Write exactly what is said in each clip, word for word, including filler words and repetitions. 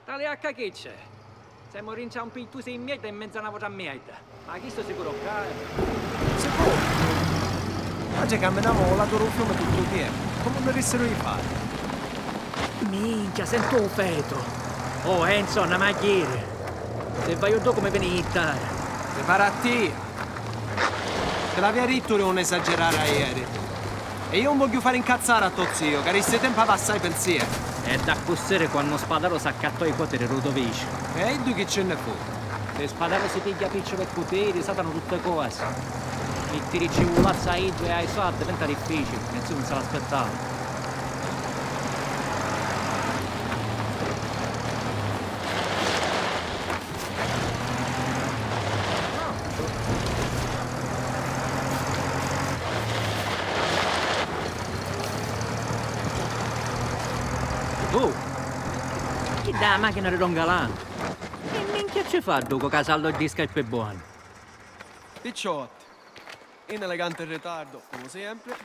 Tali acca chi c'è? Semu rintra un pigtusu di mierda in menzu a na votra mierda. Ma chistu si curocca, eh? Si pò! Oggi camminamu ô latu dû fiumi tuttu u tiempu, comu nni dissinu i fati. Minchia, sentu u fetu! Oh, Enzo, n'amu a jiri! Si vaiu ddocu mi veni jittari! Pripara a tia! Ti l'avia dittu di nun esagerari aieri. E iu 'un vogghiu fari 'ncazzari a to ziu, ca di sti tempi havi assai pinsieru. E d'accussì quannu Spataru s'accattò i poteri dû to viciu. E a iddu chi ci nni fu? Si Spataru si pigghia picciu pi putiri, satanu tutti cosi. Mittiri ciulazzu a iddu e ai so addiventa difficili, e ziu nun si l'aspettava. Oh! Chidda è a machina di Don Galantu! Chi minchia ci fa ddu cu casallu e ddi scarpi boni? Picciotti, in elegante ritardo, come sempre.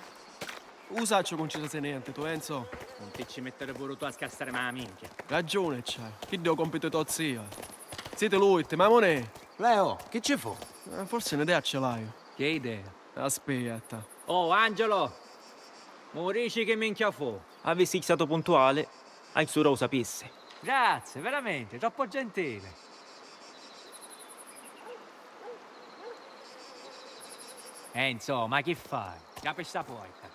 U sacciu ca 'un ci sasi nenti, tu, Enzo? Nun ti ci mittiri puru tu a scassarimi a minchia. Ragiuni c'hai, chiddu è u compitu di to ziu. Siti l'ultimi, amunì! Leo, chi ci fu? Eh, forsi n'idea ci l'haiu. Che idea? Aspietta. Oh, Angelo! Mu dici chi minchia fu? Avissi statu puntuali, a chist'ura u sapissi. Grazie, veramenti, troppu gentili. Eh, insomma, chi fai? Apri sta porta.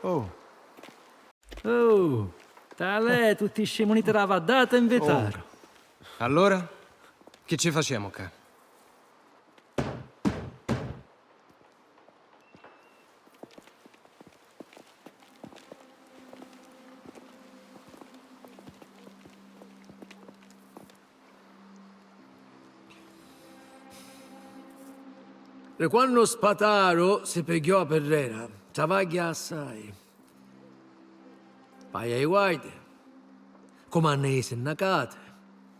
Oh. Oh, talè, tutti scimuniti dâ vaddata invitaru. Oh. Allora? Chi ci facemu ccà? Di quannu Spataru si pigghiò a pirrera, travagghia assai. Paia i guardi, cumanna i sinnacati,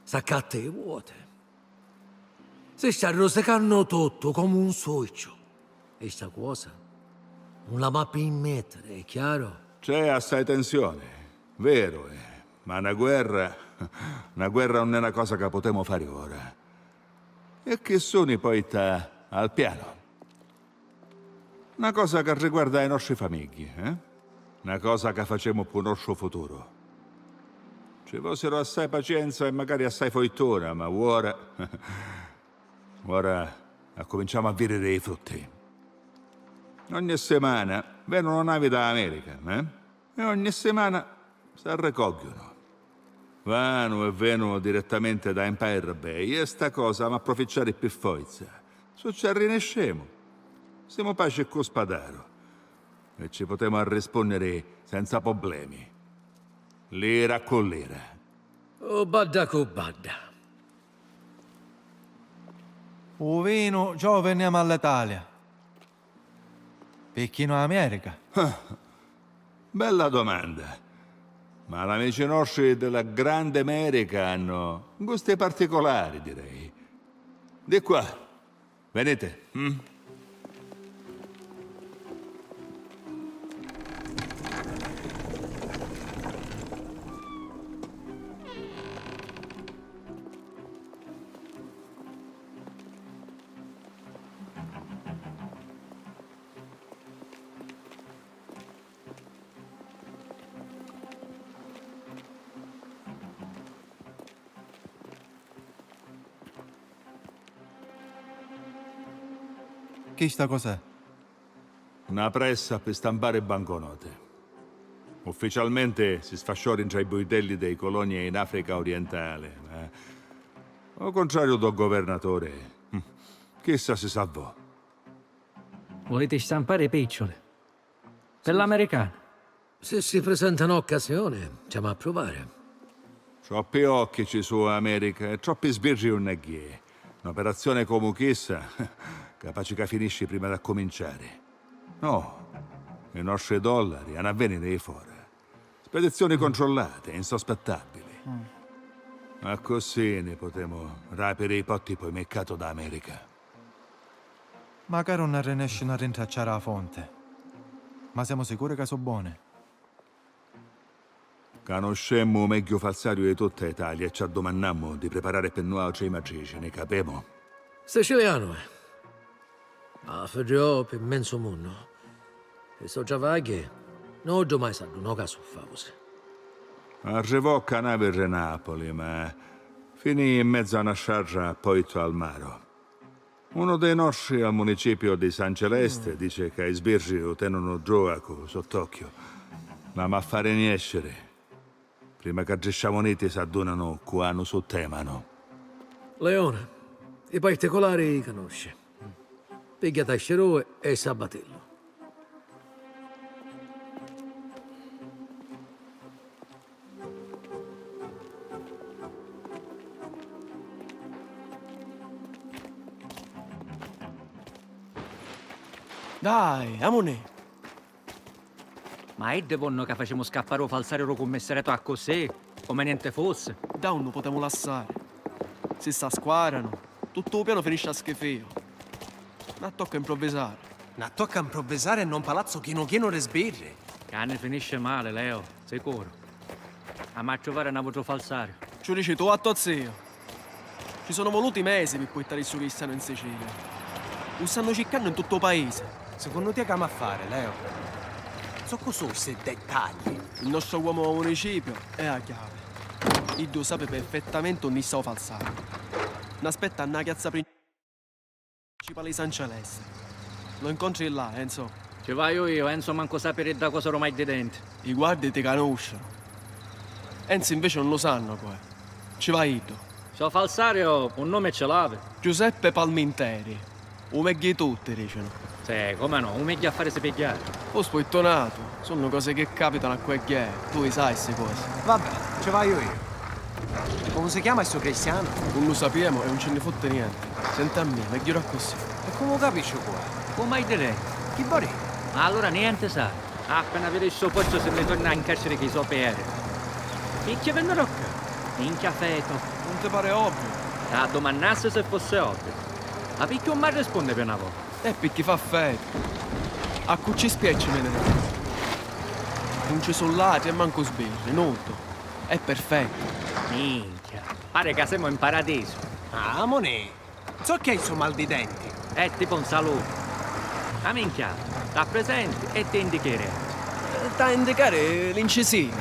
s'accatta i voti. Si sta arrusicannu tuttu comu un suicciu. E sta cosa nun la ma pirmettiri, è chiaru? C'è assai tensione, veru è, ma na guerra, na guerra nun è na cosa ca putemu fari ora. E chi suni poi ta al piano? Na cosa ca riguarda i nostri famigghi, eh? Na cosa ca facemu pû nostru futuru. Ci vòssiru assai pacienza e macari assai foittuna, ma uora, uora accuminciamu a vìdiri i frutti. Ogni simana venunu navi da America, eh? E ogni simana s'arricògghiunu. Vanu e venu direttamenti da Empire Bay e sta cosa m'approficciari pi forza. Su ci arriniscemu. Simu paci cu Spadaru e ci putemu arrispunniri senza problemi. Lira cu lira. U badda cu badda. U vinu, già u vinniamu all'Italia. Picchì no America? Ah, bella domanda. Ma l'amici nostri della Grande America hanno gusti particolari, direi. Di qua, venite, mm? Chista cos'è? Na pressa pi stampari banconote. Ufficialmenti si sfasciò dintra i buitelli dei coloni in Africa orientali, ma, ô cuntrariu dô governaturi, hm, chissa si salvò. Vuliti stampari picciuli? Pi l'americani? Si si prisenta n'occasioni, ci amu a pruvari. Troppi occhi ci su' a America e troppi sbirri unni è. N'operazioni comu chissa, capaci ca finisci prima d'accuminciari. No, i nostri dollari hannu a veniri di fora. Spedizioni controllati e insospettabbili. Mm. Accussì ni putemu rapiri i potti poi mircatu da America. Macari 'un arrinescinu a rintracciari a fonti. Ma semu sicuri ca su' boni? Canuscemu u megghiu falsariu di tutta Italia e ci addumannammu di priparari pi nuautri i matrici, ni capemu? Sicilianu è. A fiddiò pi menzu munnu. Pi sto travagghi, nuddu mai s'addunò ca su' fausi. Arrivò cca navi ri Napoli, ma finì in mezzu a na strata poi tu al maru. Unu dei nostri al municipiu di San Celeste dici ca i sbirri u tenunu druacu sott'occhiu. L'hamu a fari niesciri, prima ca ddi stramuniti s'addunanu cu anu su temanu. Leone, i particolari i canusci. Pigghiati a sciruvi e sabbatillu. Dai, amunì! Ma iddi vonnu ca facemu scappari u falsariu ru cummissariatu accussì, comu nenti fussi? Dda unnu putemu lassari? Si s'asquaranu, tuttu u pianu finisci a schifìu. N'attocca a improvvisari. N'attocca a improvvisari e non palazzu chinu chinu ri sbirri. Ca ni finisci mali, Leo, sicuru. Amu a truvari n'autru falsariu. Ci u dici tu a to ziu? Ci sono voluti mesi pi puittari ssu cristianu in Sicilia. U stannu ciccannu in tuttu u paisi. Secunnu tia c'amu a fari, Leo? Zoccu su ssi dettagli? Il nostro uomo o municipiu è a chiavi. Iddu sapi perfettamenti unni sta u falsariu. N'aspetta a na chiazza principali i San Celeste. Lo incontri là, Enzo. Ci vaiu iu, Enzo mancu sapi ri dda cosa ru mai di denti. I guardii ti canusciunu. Enzo inveci non lu sannu cu è. Ci va iddu. Sto falsariu un numi ci l'avi? Giuseppe Palminteri. U megghiu i tutti, dicinu. Sì, comu no, u megghiu a farisi pigghiari. Fu spuittunatu. Sunnu cosi chi capitanu a cu è ghè, tu i sai ssi cosi. Vabbè, ci vaiu iu. Comu si chiama ssu cristianu? Nun lu sapiemu e un ci nni futti nienti. Senti a mia, megghiu d'accussì. E comu u capisci cu è? Comu hai di reni? Chi vo diri? Ma allura nienti sai. Appena viri ssu pozzu si nni torna in carciri chi so pieri. Picchì vinniru ccà? Minchia fetu. Nun ti pari ovviu? T'addumannassi si fussi ovviu. Ma picchì un m'arrispunni pi na vota? E picchì fa fetu. A cu ci spiacci mi nenti? Nun ci su latri e mancu sbirri, nuddu. È perfettu. Minchia, pari ca semu in paradisu. Ah, amunì! Zocch'è ssu mal di denti? È tipu un salutu. Ah minchia, t'apprisenti e ti indichi i denti. T'ha indicari l'incisini.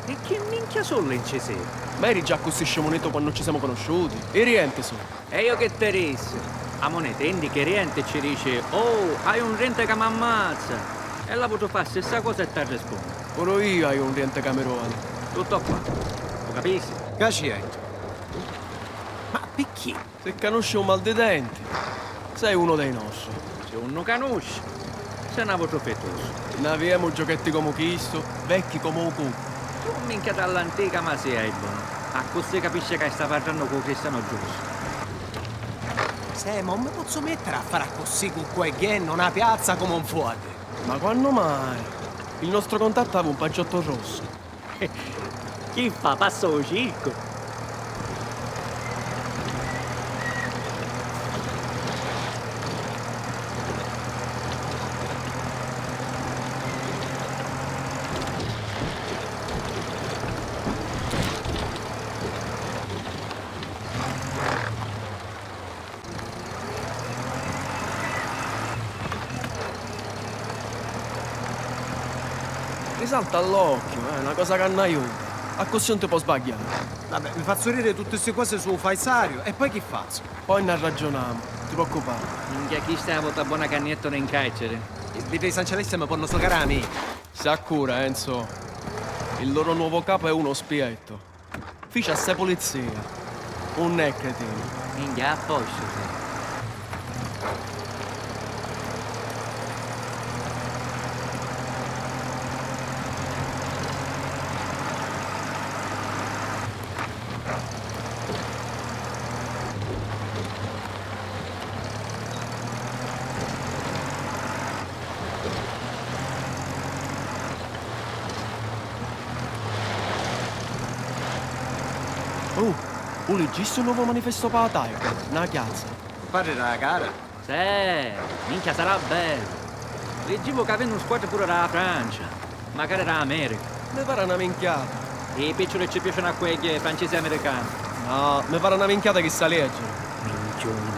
E chi minchia su l'incisini? Ma eri già accussì scimunitu quannu ci semu canusciuti? I rienti su. E iu chi ti dissi? Amunì, ti indichi i rienti e ci dici, oh, haiu un rienti ca m'ammazza! E l'autru fa stissa cosa e t'arrispunni. Puru iu haiu un rienti ca mi roni. Tuttu a quantu. U capissi? Ca ci è? Ma picchì? Si canusci u mal di denti, sei unu dei nostri. Si unn'u canusci, sei n'autru fitusu. Nn'aviemu giochetti comu chistu, vecchi comu u cu. Tu minchia t'all'antica ma si hai bonu. Accussì capisci ca sta parrannu cu u cristianu giustu. Seh, ma un mi pozzu mettiri a fari accussì cu cu è ghè nna una piazza comu un fuati. Ma quannu mai? Il nostru contattu havi un panciottu rossu. Chi fa? Passa u circu? Risalta all'occhiu, eh, na cosa ca nn'aiuta. Accussì un ti po' sbagghiari. Vabbè, mi fazzu diri tutti sti cosi su u faisariu e poi chi fazzu? Poi nna raggiunamu, ti preoccupari. Minchia, chista è a vota bona ca ni jettunu in carceri. I ddi San Celesti mi ponnu sucari a mia. Sta cura, Enzo. Il loro nuovo capo è uno spietto. Fici assai pulizia. Unn'è cretinu. Minchia, a postu si. Oh, u liggisti u novu manifesto pâ Taica, nâ chiazza? Parri dâ gara? Seh, minchia sarà bellu! Liggivu ca veni un squatru puru dâ Francia, macari dâ America. Mi pari na minchiata. Ê picciuli ci piaciunu a quegghia francisi e americani. No, mi pari na minchiata chista leggi. Minchiuni.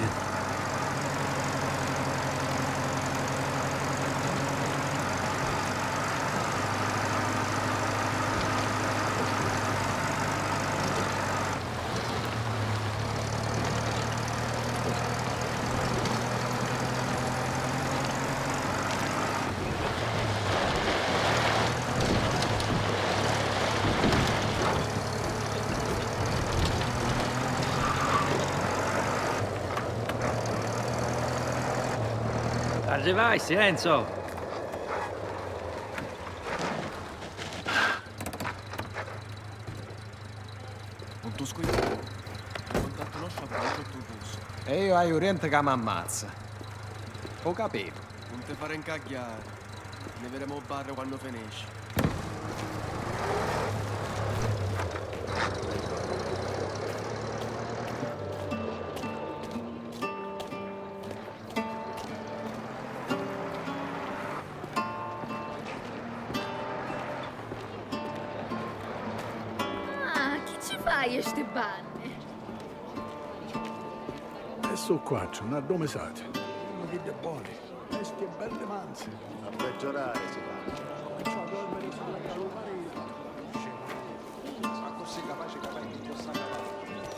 Arrivasti, Enzo! Nun tu scuidari, lu cuntattu nostru a Panciottu Russu. E iu haiu denti ca m'ammazza. U capivu. Nun ti fari ncagghiari, ni videmu u bar quannu finisci. Ah, chi ci fai sti banni? E su quattru, n'addummisati. Dimmi chiddi boni, vesti e belli manzi. A peggiorari si va. Cominciò a dormiri sulla calumari. Accussì capaci ca vai chi ci sta capaci.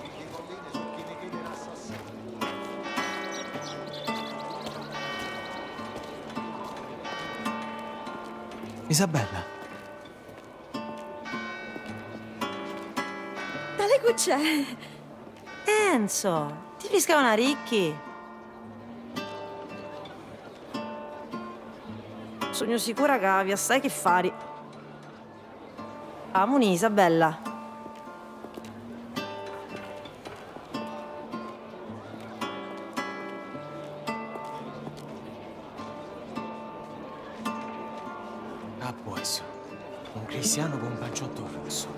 Picchì i collini su chini chini d'assassini. Isabella. Tali cu c'è? Enzo, ti friscau na ricchi? Sugnu sicura ca havi assai chi fari. Amuni, Isabella. Ah, può essere. Un cristianu cu un panciottu russu.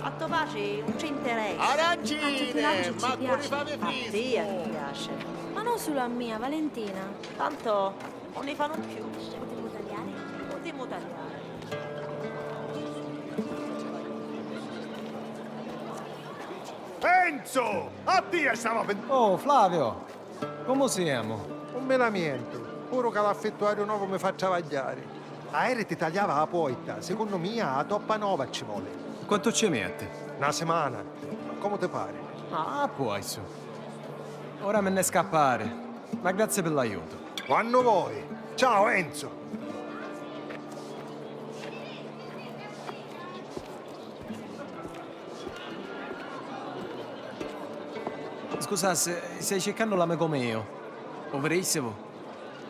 A to patri nun ci interessa. Arancine! Ma cu li favi friscu? A tia ti piace. Ma non solo a mia, Valentina. Tanto non ne fanno più. Potremmo tagliare? Potremmo tagliare. Enzo! A tia stava pen- Oh, Flavio! Comu siemu? Un mi lamientu, puru ca l'affittuariu novu mi fa travagghiari. Aeri ti taliava a poita, secunnu mia a toppa nova ci voli. Quantu ci metti? Na simana. Comu ti pari? Ah, a puoisu. Ora mi nni scappari, ma grazie pi l'aiutu. Quannu voi. Ciao, Enzo. Scusassi, stai circannu l'amicu miu? U virissivu?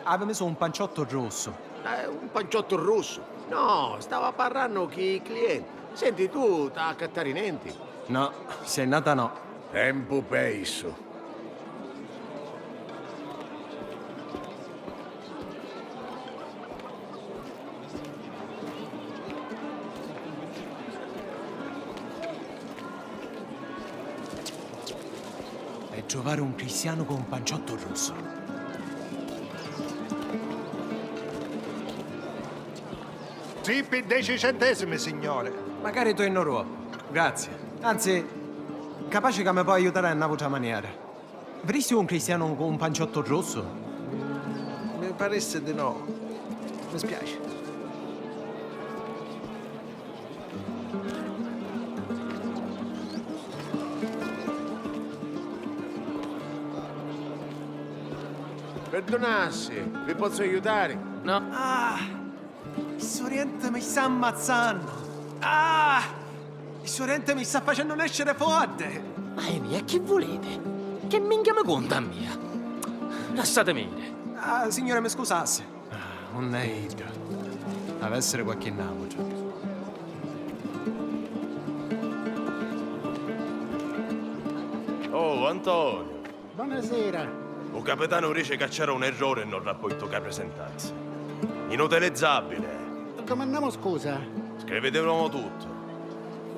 Havi misu un panciottu russu. Eh, un panciottu russu? No, stava parrannu chi clienti. Senti, tu t'ha accattari nenti? No, si è nata no. Tempu peisu. E truvari un cristianu cu un panciottu russu. Tri pi deci centesimi, signore. Macari tu innu troppu. Grazie. Anzi, capaci ca mi poi aiutari a n'autra maniera. Viristi un cristianu cu un panciottu russu? Mi parissi di no. Mi spiaci. Pirdunassi, vi pozzu aiutari? No. Ah! Stu denti mi sta ammazzannu! Ah! Stu denti mi sta facennu nesciri foddi! Ma è mia, chi vuliti? Che minchia mi conta a mia? Lassatimi iri. Ah, signore, mi scusassi. Ah, un è iddu. Havi essiri qualchi n'autru. Oh, Antonio! Bonasera. U capitanu dici ca c'era un errori nno rapportu câ presentanza. Inutilizzabili è. Dumannamu scusa. Scriviti novu tuttu.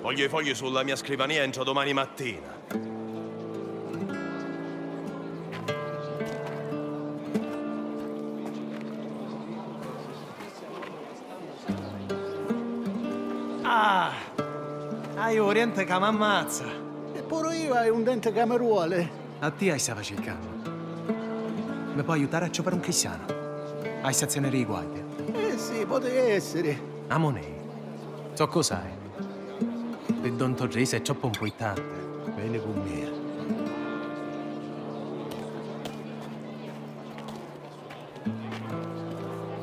Vogghiu i fogli sulla mia scrivania entro dumani mattina. Ah! Haiu u denti ca m'ammazza! E puru iu haiu un denti ca mi duoli! A tia stava circannu. Mi pò aiutari a truvari un cristianu? A stazioni di guardia? Eh sì, poti essiri. Amunì. Zoccu sai. Pi don Torrisa è troppu mpurtanti. Veni cu mia.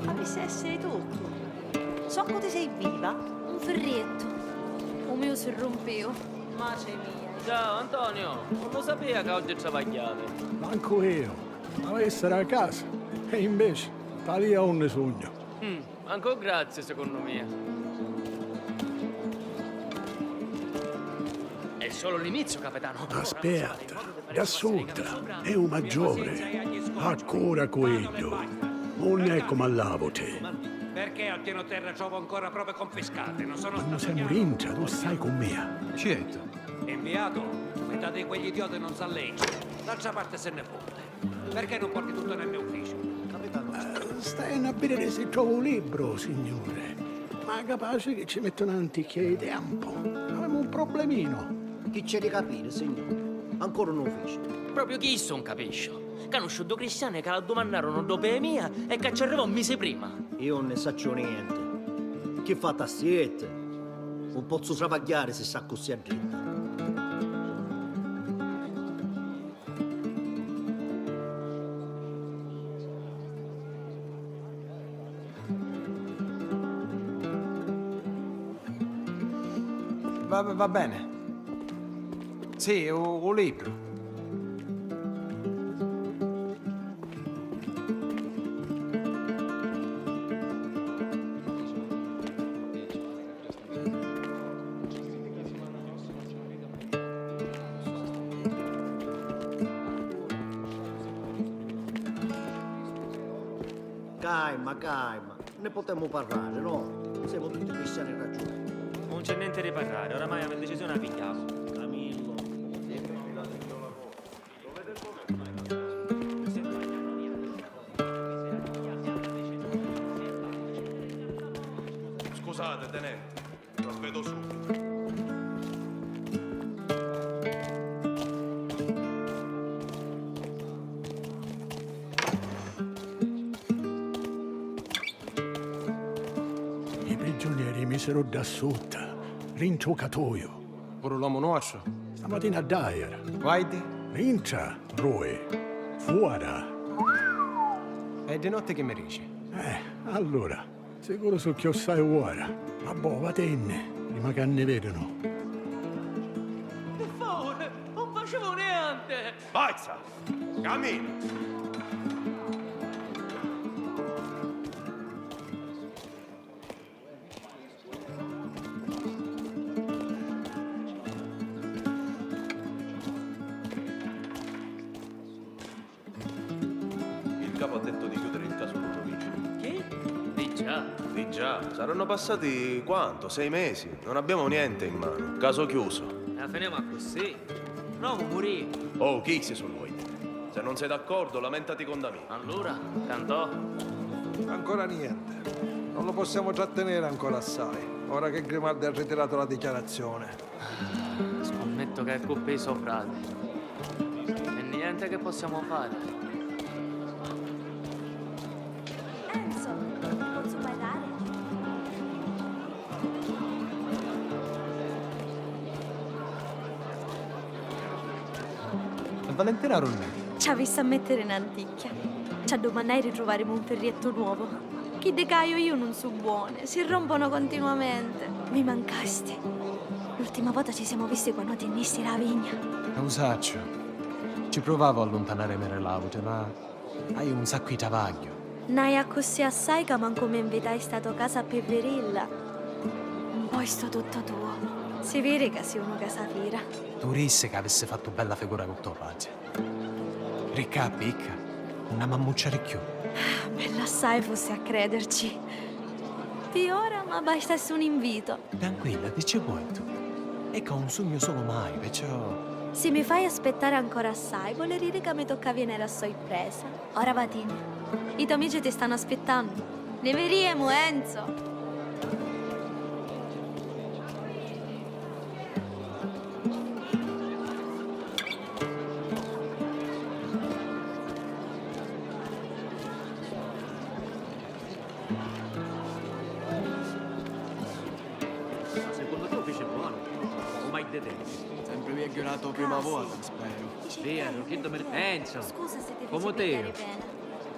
Avissi essiri tuttu. Soccu ti serviva? Un firriettu. U miu si rumpiu. Matri mia. Ciao, Antonio, non lo sapeva che oggi travagliavi. Mancu io. Devo essere a casa. E invece, talìa unni sugnu. Mm, manco grazie, secondo me. È solo l'inizio, capitano. Aspetta, da sutta, è un maggiore. Ha cura cu iddu. Non è come all'avute. Perché al piano terra trovo ancora prove confiscate? Non sono... Quando siamo dintra, tu stai con me. Certo. Inviato, metà di quegli idioti non sa leggere. D'altra parte se ne fotte. Perché non porti tutto nel mio ufficio? Capitano. Eh, staiu a vidiri si trovu un libru, signore. Ma capaci che ci mettono anticchia di tempo. Avemu un problemino. Chi c'è di capire, signore? Ancora un ufficio. Proprio chisto non capiscio. Canusciu due cristiani che la dumannarono dopo di mia e che ci arrivò un mese prima. Io non ne saccio niente. Chi fa tassiette? Non pozzo travagliare se sta così a dritta. Va, va bene. Sì, u, u libru. Calma, calma, ne potemu parrari, no? Semu tutti cristiani raggiunti. Non c'è niente di parrari, oramai la decisione la pigghiamu. Camillo. Scusate, tenente, lo vedo subito. I prigionieri misero da sutta, rintu catoio. Puru l'omu nostru? Stamatina a Dyer. Guardi? Rintra, Roy. Fuara. E di notti chi mi dici? Eh, allora, sicuru su chiossai uora. Ma boh, vatinni, prima ca ni vedunu. Pi favuri, non facevo niente! Basta! Camina! Il capo ha detto di chiudere il caso con l'omicidio. Chi? Di già? Di già. Saranno passati quanto? Sei mesi? Non abbiamo niente in mano. Caso chiuso. La finiamo così? L'omu murì. Oh, chi si sono voi? Se non sei d'accordo, lamentati con Damì. Allura, cantò? Ancora niente. Non lo possiamo trattenere ancora assai, ora che Grimaldi ha ritirato la dichiarazione. Scummetto che è colpa di so frate. E niente che possiamo fare. Enzo, ti pozzu parrari? E Valentina Runnè? Ci avissi a mettiri n'anticchia. Ci addumannai di truvarimi un firriettu nuovu. Chiddi ca haiu iu nun su buoni, si rompono continuamente. Mi mancasti. L'ultima vota ci siamo visti quannu ti nni jisti da vigna. Lu sacciu. Ci pruvavu a alluntanarimi di l'auti, ma haiu un saccu di travagghiu. N'hai accussì assai ca mancu mi nvitai sta to casa pi virilla. Un postu tuttu tuo. Si viri ca si unu casafira. Tu dissi ca avissi fattu bella figura cu to patri. Ricca a picca, una mammuccia di chiù. Bella assai fussi a crederci. Pi ora m'abbastassi un invito. Tranquilla, dici vuoi tu. E ca un sugnu solo mai, perciò. Si mi fai aspettare ancora assai, vuol dire ca mi tocca a venire a sorpresa. Ora vatini. I to amici ti stanno aspettanno. Ne viriemu, Enzo! Sempri megghiu dâ to prima vota, speru. Veru, chiddu mi pensu. Scusa se ti feci pigghiari pena.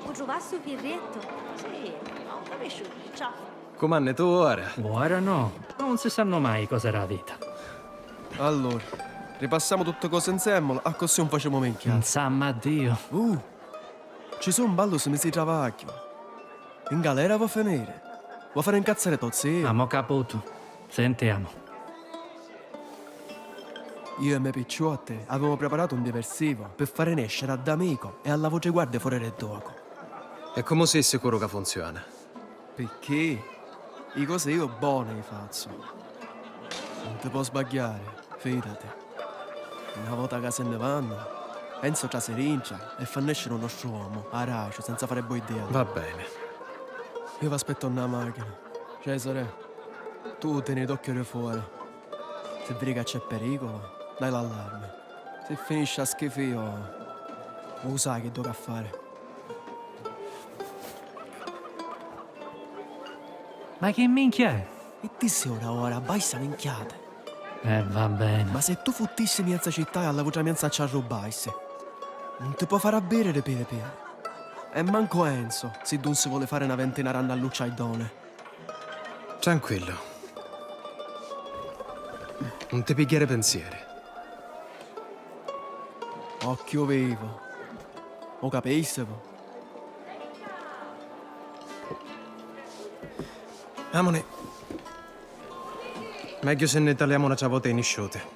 U truvasti u firriettu? Sì, ma un capisciu chi ci ha. Cumanni tu ora? Ora no. Non si sannu mai cosa dâ vita. Allura, ripassamu tutti cosi nsemmula, accussì un facemu minchia. Nsàmma a Diu. Uh, ci su' un ballu si misi di travagghiu. In galera vo' finiri? Vo' fari ncazzari to ziu? Amo caputu. Senti, amo. Iu e me picciotti avemu priparatu un diversivu pi fari nesciri a D'Amico e a l'autri guardii fora di ddocu. E comu si' sicuru ca funziona? Picchì i cosi iu boni i fazzu. Nun ti po' sbagghiari, fidati. Na vota ca si nni vannu, Enzo trasi dintra e fa nesciri u nostru omu, araciu, senza fari buiddielli. Va beni. Iu v'aspettu nna machina. Cesare, tu teni d'occhiu di fora. Si viri ca c'è periculu, dai l'allarmi. Si finisci a schifio, u sai chiddu c'ha fari. Ma chi minchia è? E dissi ora ora, baissa minchiati. Eh, va beni. Ma se tu futtissi miezza città e a l'avutra miezza ci arrubbaisti, nun ti po' fari abbiriri pi di piri. E mancu Enzo, siddu un si voli fari na ventina d'anni allucciaidone. Tranquillu. Nun ti pigghiari pinzieri. Occhiu vivu. U capistivu? Amuni. Megghiu si nni taliamu n'atra vota i nisciuti.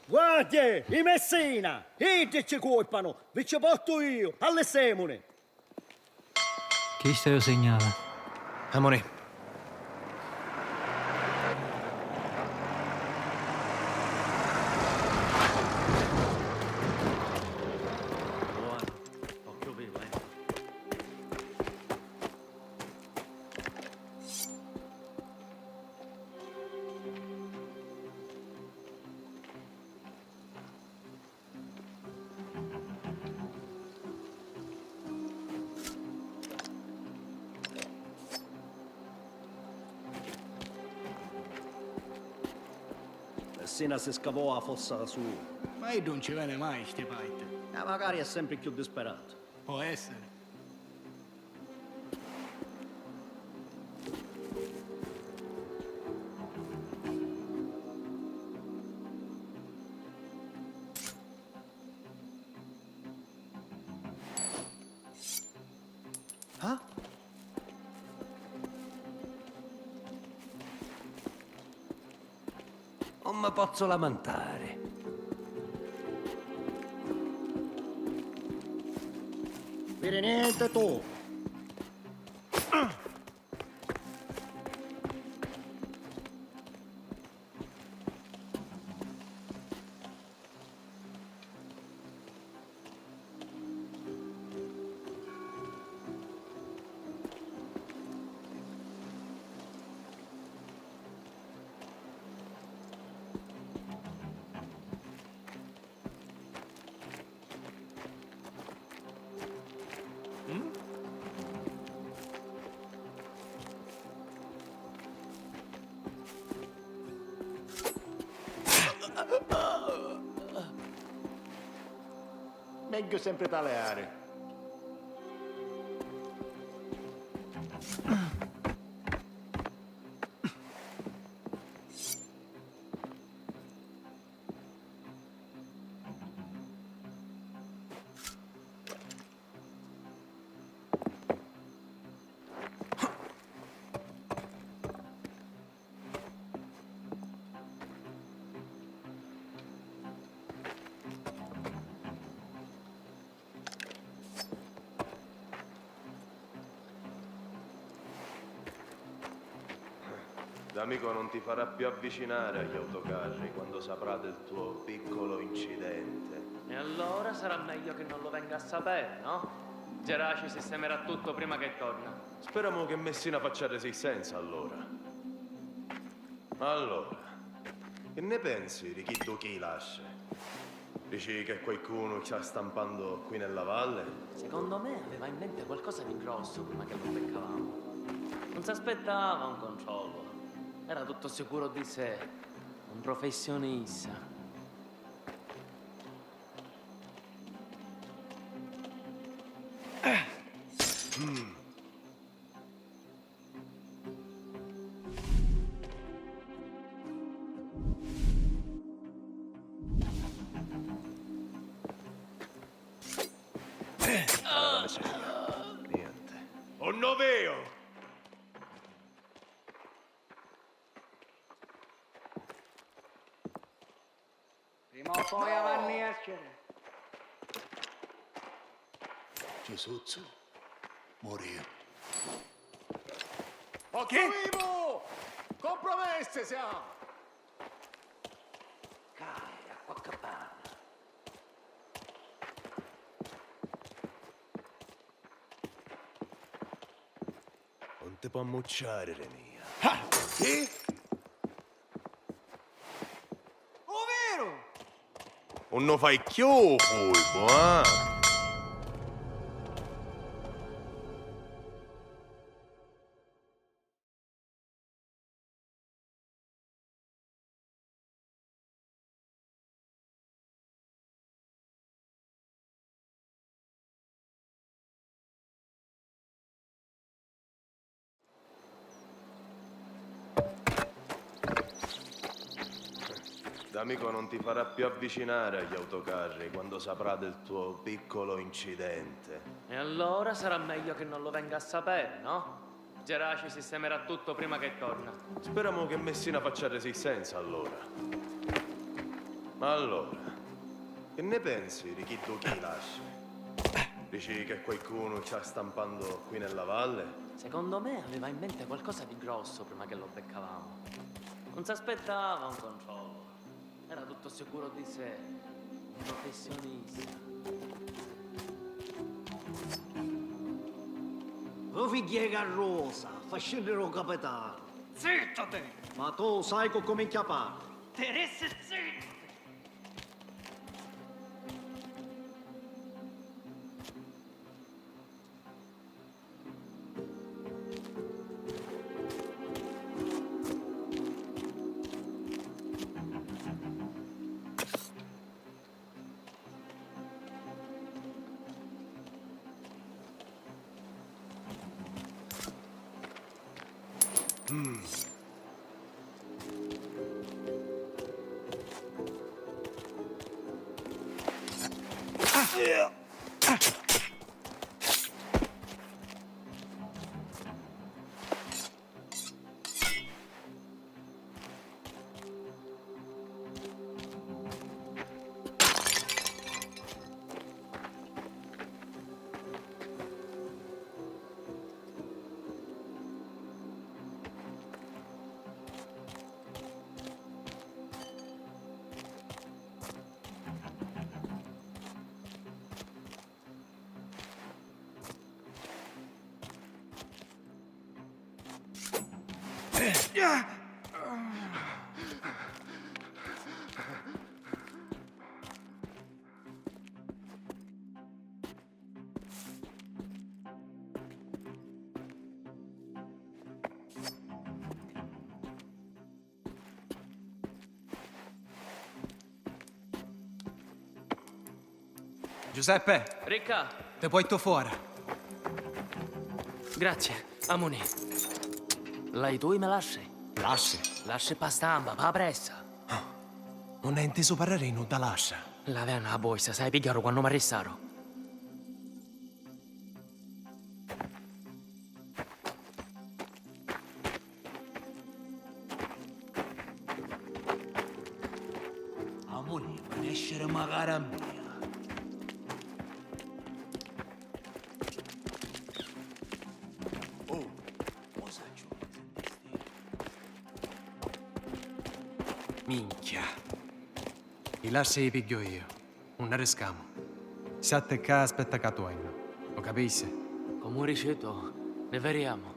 Guardie, i Messina! Iddi ci curpanu! Vi ci portu iu! Allissemuni! Chistu è u signali. Amuni. Messina si scavò a fossa sulu. Ma iddu nun ci veni mai sti parti. E macari è sempri cchiù disperatu. Pò essiri. Ah? Non mi pozzu lamantari. Viri nenti tu! Megghiu sempri taliari. L'amico non ti farà più avvicinare agli autocarri quando saprà del tuo piccolo incidente. E allora sarà meglio che non lo venga a sapere, no? Geraci sistemerà tutto prima che torna. Speramu che Messina faccia resistenza, allora. Allora, che ne pensi di chiddu chi lasce? Dici che qualcuno sta stampando qui nella valle? Secondo me aveva in mente qualcosa di grosso prima che lo beccavamo. Non s'aspettava un controllo. Era tutto sicuro di sé. Un professionista. Niente. Un noveo! Prima o poi avanni a scere. Gesuzzu murì. Occhio vivu! Compromessi siamo! Cai, acqua capanna. Non ti può ammucciare, re mia. Ah! Sì? Overo! Non lo fai più, colpo, eh? L'amico non ti farà più avvicinare agli autocarri quando saprà del tuo piccolo incidente. E allora sarà meglio che non lo venga a sapere, no? Geraci sistemerà tutto prima che torna. Speramu che Messina faccia resistenza, allora. Ma allora, che ne pensi di chiddu chi lascia? Dici che qualcuno sta stampando qui nella valle? Secondo me aveva in mente qualcosa di grosso prima che lo beccavamo. Non s'aspettava un controllo. Era tutto sicuro di sé. Un professionista. Lu figghiu di Carrosa, fa scenniri u capitanu. Zittu ti! Ma tu sai cu comincia parri. Ti dissi zittu! Giuseppe! Ricca! Te portu fora. Grazie, amunì. L'hai tu i me lasci? Lasci? Lasci pa stampa, pa pressa. Non hai intesu parrari di nudda lascia? L'avea nta borsa, sai, pigghiaru quannu m'arristaru. Amuri, ma nesciri macari a mia. Oh, mo sacciu chi sentisti. Minchia. I lassi i pigghiu iu. Nun arriscamu. Statti ccà e aspetta ca tuornu. U capissi? Comu dici tu, ne viriamu.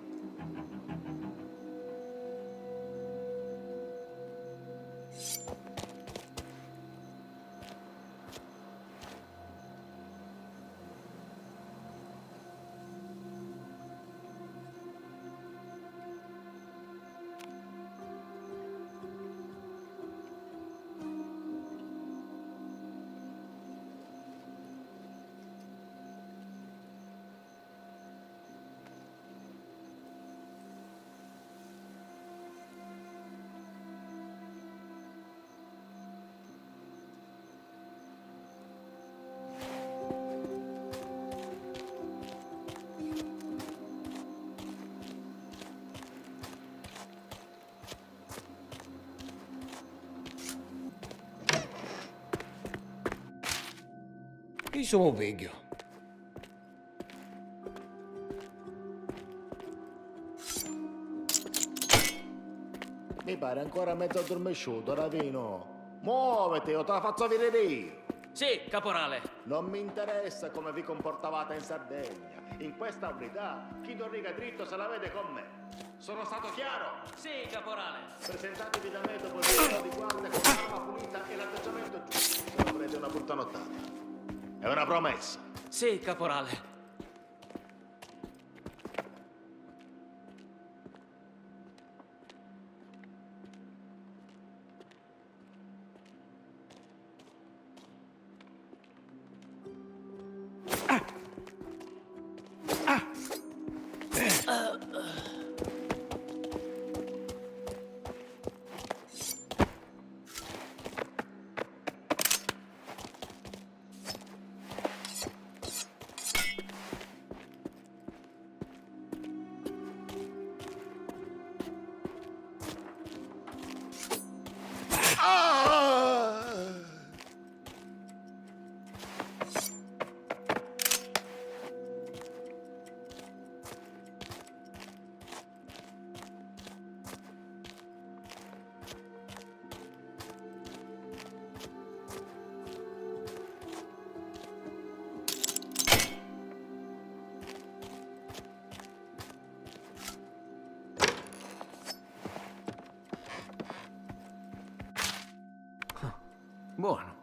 Chi su mu pigghiu? Mi pari ancora mezzu addurmisciutu, Ravinu. Muoviti, o te la fazzu vidiri io! Sì, caporale! Non mi interessa come vi comportavate in Sardegna. In questa unità, chi non riga dritto se la vede con me. Sono stato chiaro? Sì, caporale. Presentatevi da me dopo il turno di guardia con l'arma pulita e l'atteggiamento giusto. Se non avrete una brutta nottata. È una promessa. Sì, caporale. Buono.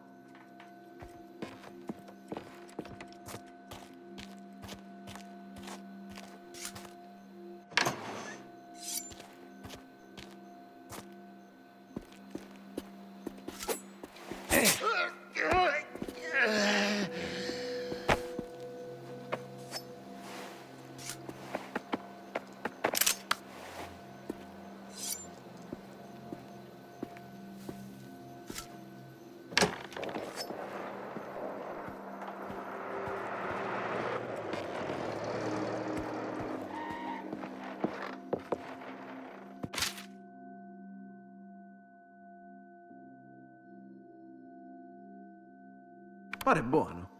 Pare buono.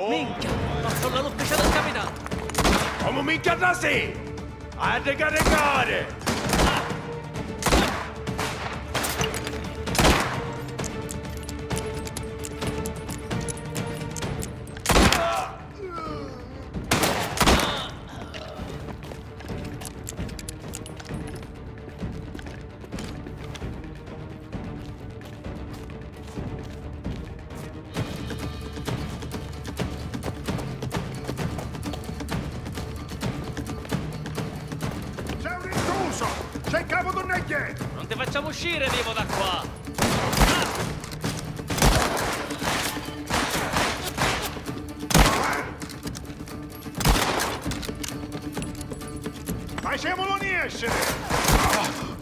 Minchia! Ma sono l'ufficiale del capitano! Comu minchia trasi! Arrecaricare! Non ti facciamo uscire vivo da qua! Facemulu niescere! Avanti,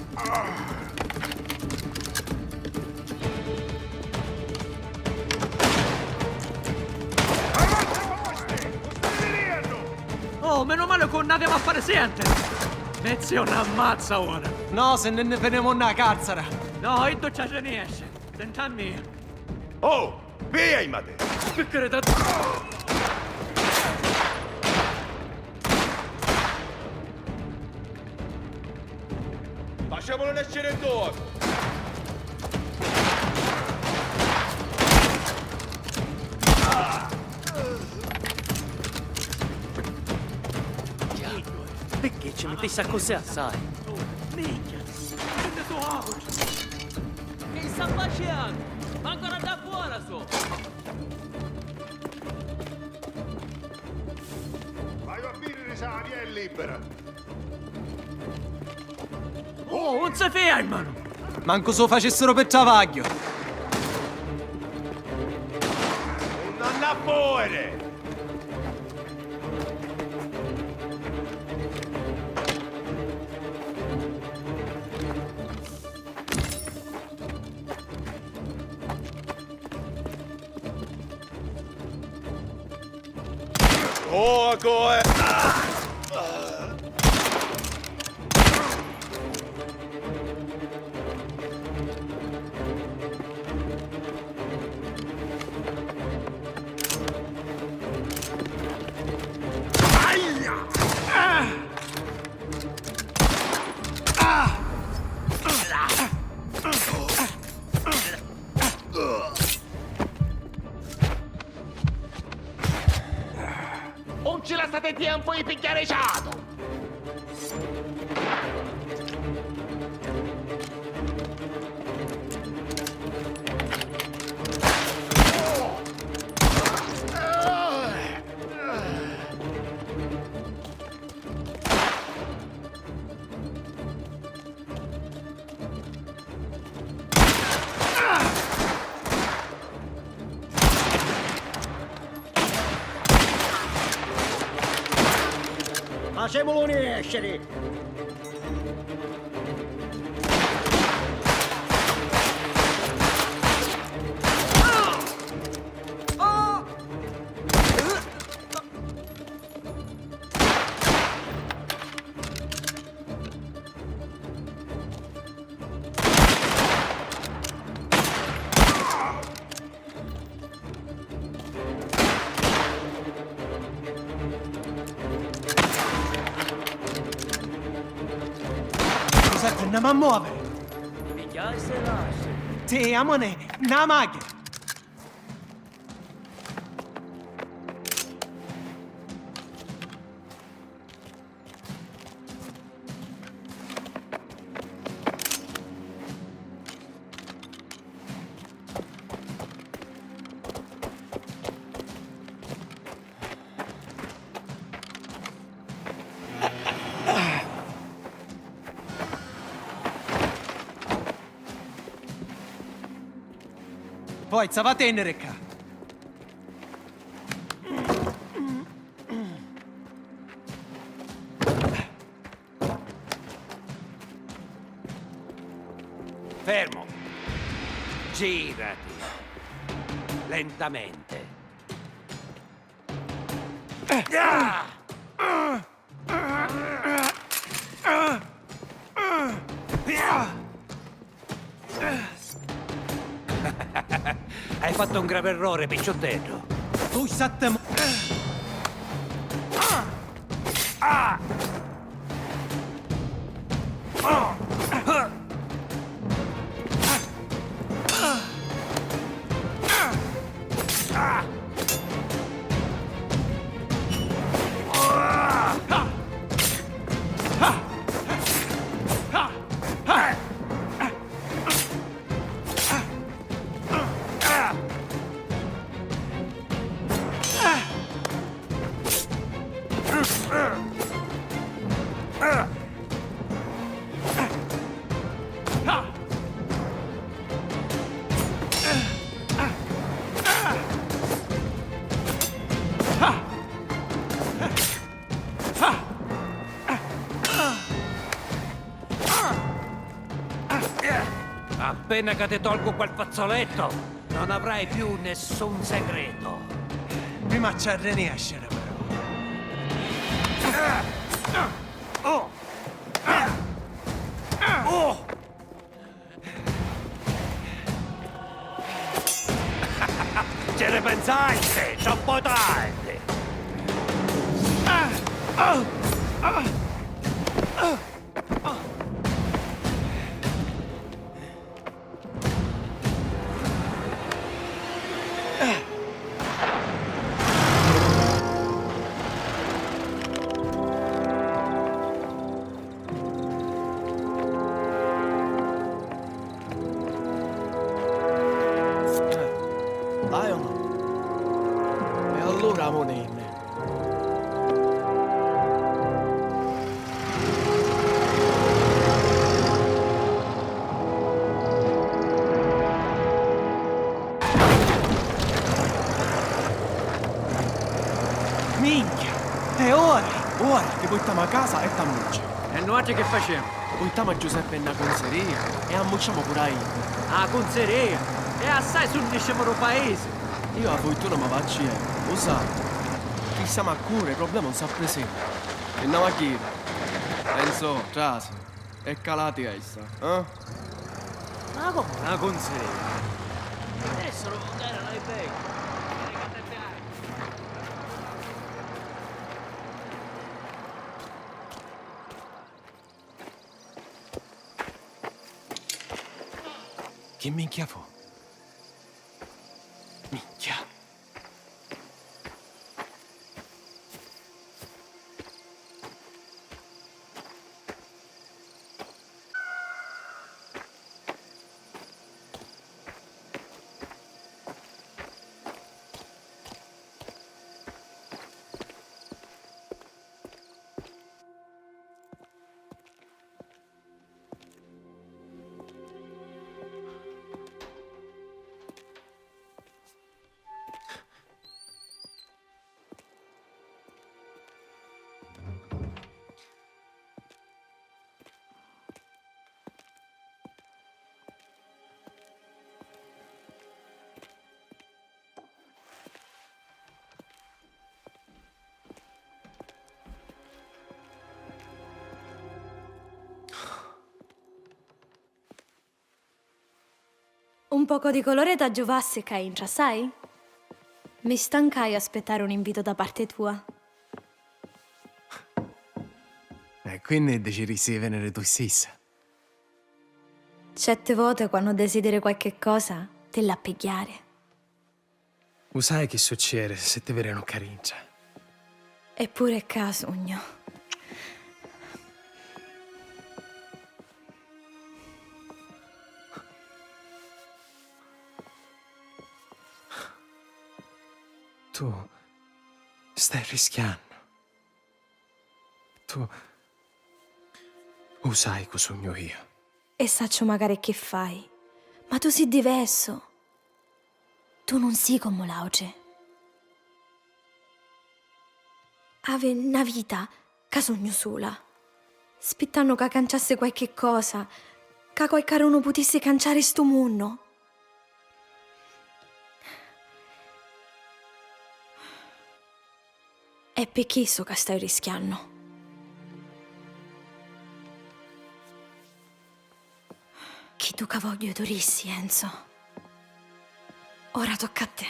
avanti! Custì diriennu! Oh, meno male che non aveva a fare siente! Me zio n'ammazza ora! No, se ne ne fenemu na cazzara! No, iddu ci riesce! Senta a mia! Oh! Via, imate! Picchiri da... Facemulu nesciri dui! Già, picchì ci mittissi accussì assai? Minchia, che ne so, Che sta facennu? Ma ancora da buona so! Vaiu a vidiri se a via è libera. Oh, non si fia in mano! Mancu si u facissero pi travagghiu! Un anna fuori! Oh, go ahead. Un ci lassati tiempu di pigghiari ciatu! Facemulu nesciri! Scusate, non mi muovere! Pigghiai se lasci. Te, amone, na magghia! Forza, vattennere ccà! Fermo! Girati! Lentamente! Hai fatto un grave errore, picciottello. Tu sette mo- Appena ca ti tolgu quel fazzoletto, non avrai più nessun segreto. Prima ci arreniescere, però. Oh! Oh! Ci ripensasti? Troppo tardi! Vai o no? E allura amunìnni. Minchia! È ora! Ora ti purtamu a casa e t'ammucci. E nuatri chi facemu? Purtamu a Giuseppe nna cunzeria e ammucciamu puru a iddu. A cunzeria? E assai sunniscemu dû paisi! Io a furtuna mi vacciu, u sai. Chi stamu a curri, i problemi non s'appresentanu. E andamu a ghiri. Enzo, trasi. E calati a issa, eh? Ma comu na cunzeria? Adesso non era la vecchia. Chi minchia fu? Minchia. Un poco di colore t'aggiuvassi ccà intra, sai? Mi stancai aspettari un invito da parte tua. E quindi decidisti di venire tu stessa? Certe vote, quannu desidiri qualche cosa, ti l'ha pigghiari. U sai chi succeri si ti virenu ccà dintra? Eppure ccà sugnu. Tu stai rischiannu. Tu u sai cu sugnu io. E sacciu macari chi fai, ma tu si diversu. Tu nun si comu l'autri. Havi na vita ca sugnu sula, spittannu ca canciassi qualchi cosa, ca qualcarunu putissi canciari stu munnu. È pi chissu ca staiu rischiannu. Chiddu ca vogghiu tu rissi, Enzo. Ora tocca a te.